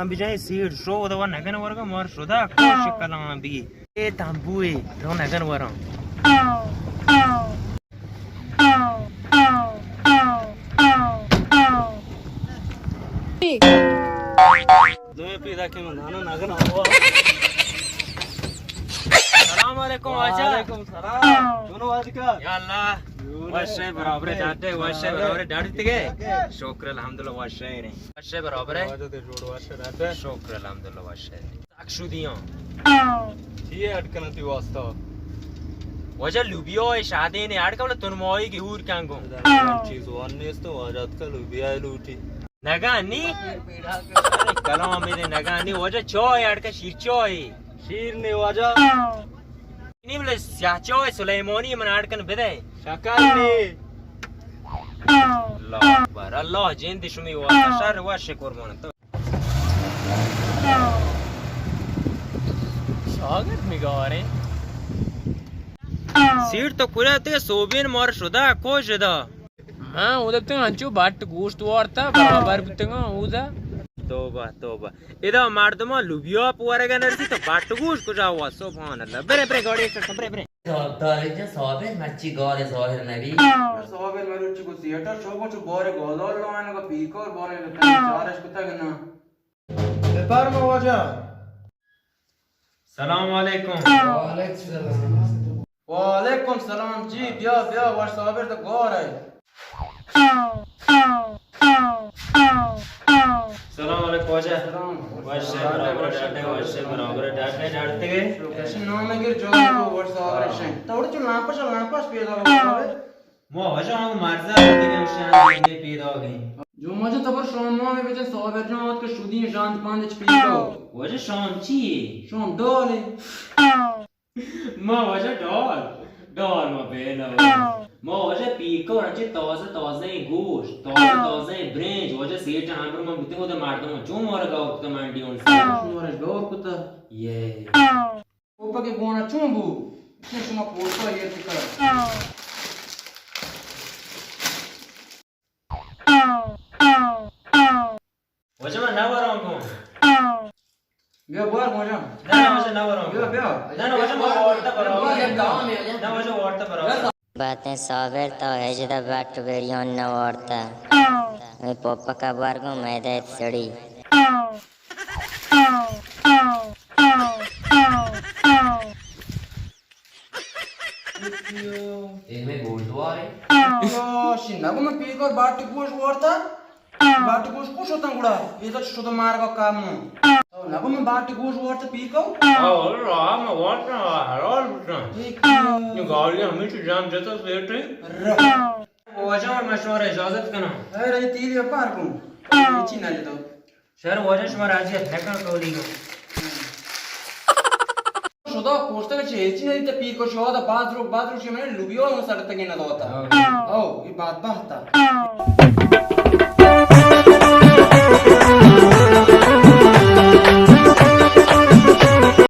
ہم بجائے سیڑ شو، دوا نگن ورگا مار شدا، کوش کلام بی۔ اے تنبوئے، رو نگن وراں۔ دوئیں پیدا کہ من دانا نگن آوا۔ السلام علیکم واجہ۔ وعلیکم السلام۔ چونو واجہ؟ یا اللہ۔ وش ئے برابر ئے ڈاڈے، وش ئے برابر ئے ڈاڈی تگے۔ شکر الحمدللہ وش ئے رے۔ وش ئے برابر ئے۔ واجہ تے جوڑ وش ئے ڈاڈے۔ شکر الحمدللہ وش ئے۔ سک شدیاں۔ چی اڈ کناں تئی واسطہ؟ واجہ لوبیا ئے شادین ئے اڈ کن، بلے تن ماہیگی ہور کنگوں۔ چیز وان نیست، واجہ اتکا لوبیا ئے لوٹی۔ نگانی؟ کلام میرے نگانی، واجہ چائے اڈ کن، شیر چائے۔ شیر نے واجہ۔ نی بلے سیاہ چائے سلیمانی من اڈ کن بدے۔ شکر نے۔ اللہ اکبر، اللہ جند شمی واسطہ شر و شکر مانت۔ شاگرد میگاریں۔ سیٹ تو کجا تے سوبین مار شدا کو شدا؟ ہاں، اودا بتنگ انچو بٹ گوشت وارتا، برابر بتنگ اودا۔ توبہ، توبہ۔ ادا مردمان لوبیا پورگا نرسی تو بٹ گوشت کجا ہوا؟ سبحان اللہ۔ برے، برے، گاڑی ایکسیڈنٹ، برے، برے۔ دارجہ صابر مرچی گار ظاہر نبی۔ صابر مروچی کو سیٹا شوبو چو بارے گوزار لوائن کا پیکار بارے چارش کتا گنا۔ بفرما واجہ۔ سلام علیکم۔ وعلیکم سلام۔ وعلیکم سلام جی، بیا، بیا، وش صابر تو گار ئے۔ سلام علیکم واجہ۔ سلام۔ وش ئے برابر ڈاڈے، وش ئے برابر ڈاڈے، ڈاڈتگے۔ کش نام گر جو تو وش صابر شے۔ تو چو لامپش، لامپش پیدا ہو۔ ما واجہ ہم مرزا دیگه شان دیگه پیدا گئے۔ جو مجھے تبر شام ما میں بچے صابر جان آت کہ شدی شانت پاند چ پیدا۔ واجہ شام چی؟ شام ڈال۔ ما واجہ ڈال، ڈال ما بینا۔ ما واجہ پیکو رچے تازہ تازہ گوشت، تازہ تازہ برنج، واجہ سیٹ ہمبر من بوتے ہوتے مردم چون مارا گاور کتا منڈی اون سے۔ مارا گاور کتا۔ یہ۔ پوپک ء گون ء چون بو؟ چون شما پوستا ایر کتگ؟ واجہ من نہ وراں گوں۔ بیا بار واجہ۔ نہ، نہ، واجہ نہ وراں۔ بیا، بیا۔ نہ، نہ، واجہ ما وارتا برابر۔ بیا، بیا۔ نہ، واجہ وارتا برابر۔ باتیں صابر تو ہجدہ بٹ بریان نہ وارتا۔ اے پوپک ء بار گوں میدہ ات سڑی۔ اے مئے گوشدوار اِنت۔ یا شی نگو من پیکار باٹی گوش وارتا۔ باٹی گوش کو شتن گڑا؟ اے تو شتو مارگا کام۔ تو نگو من باٹی گوش وارتا پیکو؟ آ، واللہ، ما وارتا حلال بوتاں۔ ٹھیک۔ یہ گالی ہمیشہ جام جتا سیٹے۔ واجہ اور مشورہ اجازت کنا۔ اے رہی تیلی اپار کو۔ چی نہ جتا۔ شر واجہ شما راضی ات نکن کولی گا۔ شدا کوشتگ چہ ہیچی نہ دیتا پیر کو شوا دا باز روک، باز روک شما نے لوبیا ہوں سڑتگی نہ دوتا۔ ہاں۔ او، یہ بات بہتا۔